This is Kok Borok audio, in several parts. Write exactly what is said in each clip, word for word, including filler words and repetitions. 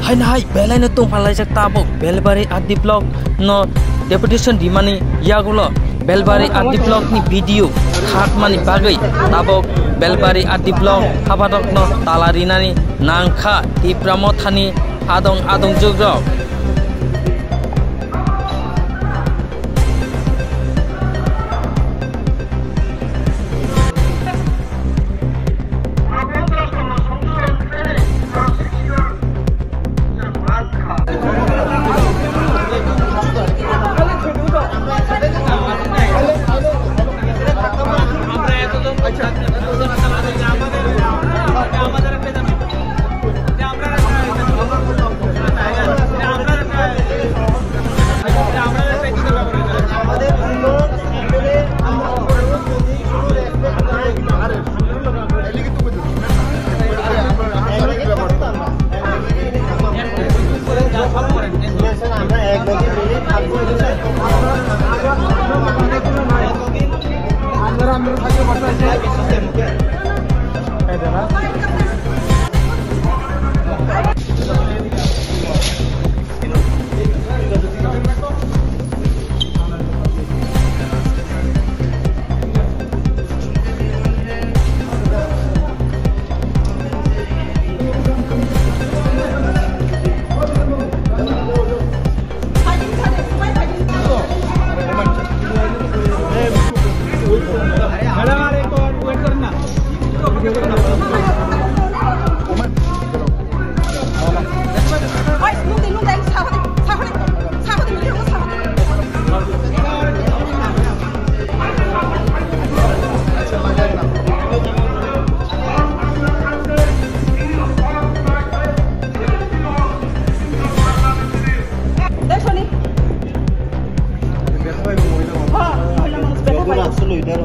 Haino hai belai no tongphalaijak tabok Belbari R D block no deputation rimani yagulo Belbari R D block ni B D O khatmani bagwi tabok Belbari R D block habatok no tala rinani nangkha Tipra Mothani adong adong jugrok.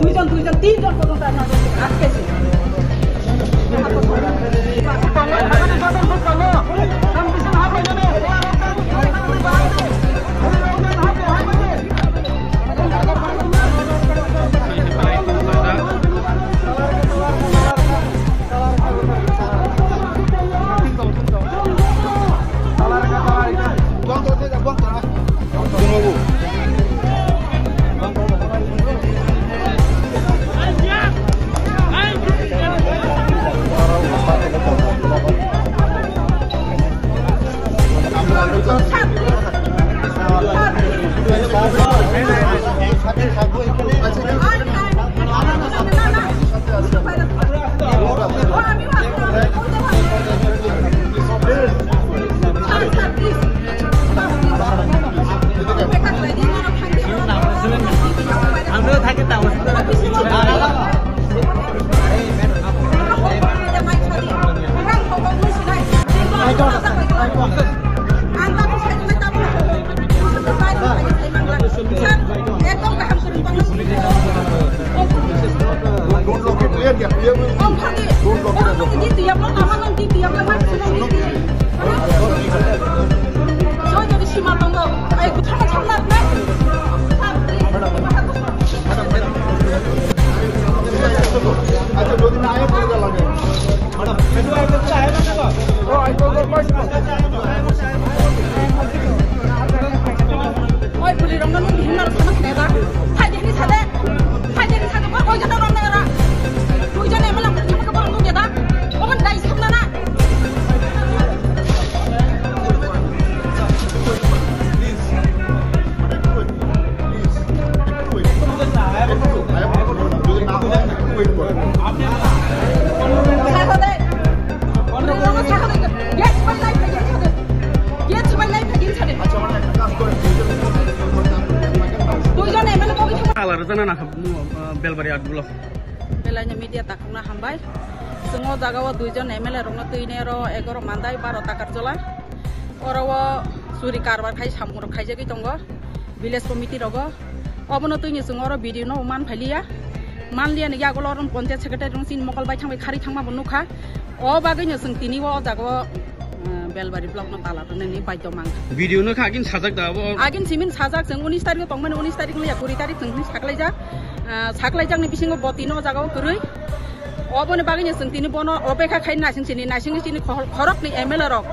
Duijon, duijon, tinjon porjonto aro atkesi. Oi, bwrwi rokno nwng bihimno rwchapna khnai da? Phai de hinwi sa de. Phai de hinwi sa de. Bo koi jona rwmnai ora. Duijon M L A ang khe borok nukya da? Omo dai sakna na? Belbari R D block. Belai no media takhukna hambai. Chwng o jaga o duijon M L A rokno twini oro egaroh Mandai, baro Takarjola. Oro o churi karbar khai samung rok khaijagwi tongo village committee rogo. Obono twini chwng oro B D O no man phailiya. Manliya ni yagulo oro panchayat secretary rok chini mokol bai thangbai kharwi thangma bo nukha. O bagwi no chwng tini o jaga o, eh, Belbari block no tala rwnani baidhyo mang. B D O no kha agin sajak da abo? Agin simin sajak, chwng unis tarikh o tongmani, unis tarikh no ya kuri tarikh chwng hwnwi saklaijak. Ah, saklaijakni bisingo bo tini o jaga o kwrwi. Oboni bagwino chwng tini bono opekha khai naising sini, naising sini khor-, khoroknwi M L A rok.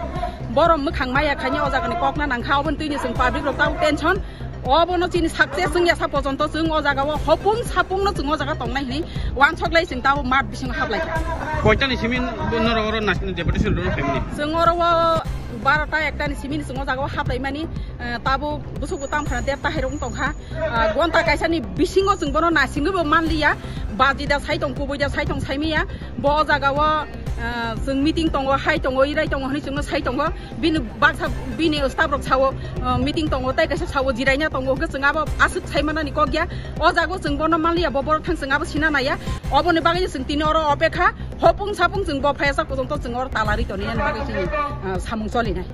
Borom mwkhang maya khaini o jagani kokna nangkha, oboni twini chwng public rok tabuk tension. Obono chini success wngya sa pojonto chwng o jagao hopung sapungno chwng o jaga tongnai hwnwi wansok lai chwng tabuk mat bisingo haplaikha. Koitani simi norok oro national deputation rwna phaimani? Chwng oro o barota ekta ni simi chwng o jagao haplaimani, eh, tabuk bwswk bo tamo khana der tahai rok wng tongkha. Ah, gonta kaisa ni bisingo chwng bono naisingwi bo manliya. Baji da sai tong, kubui da sai tong, saimiya. Bo o jagao, ah, chwng meeting tongo, hai tongo, irai tongo hwnwi chwngno sai tongo. Bini baksa, bini staff rok sao, ah, meeting tongo, tei kaisa sao jiraina tongo, hwnkhe chwng abo aswk sai manani kok ya. O jagao chwng bono manliya, bo borok thang chwng abo sina naiya. Oboni bagwi chwng tini oro opekha, hopung sapung chwng bo phaiya sak pojonto chwng oro talari toni ani bagwi chini, ah, samung cholinai.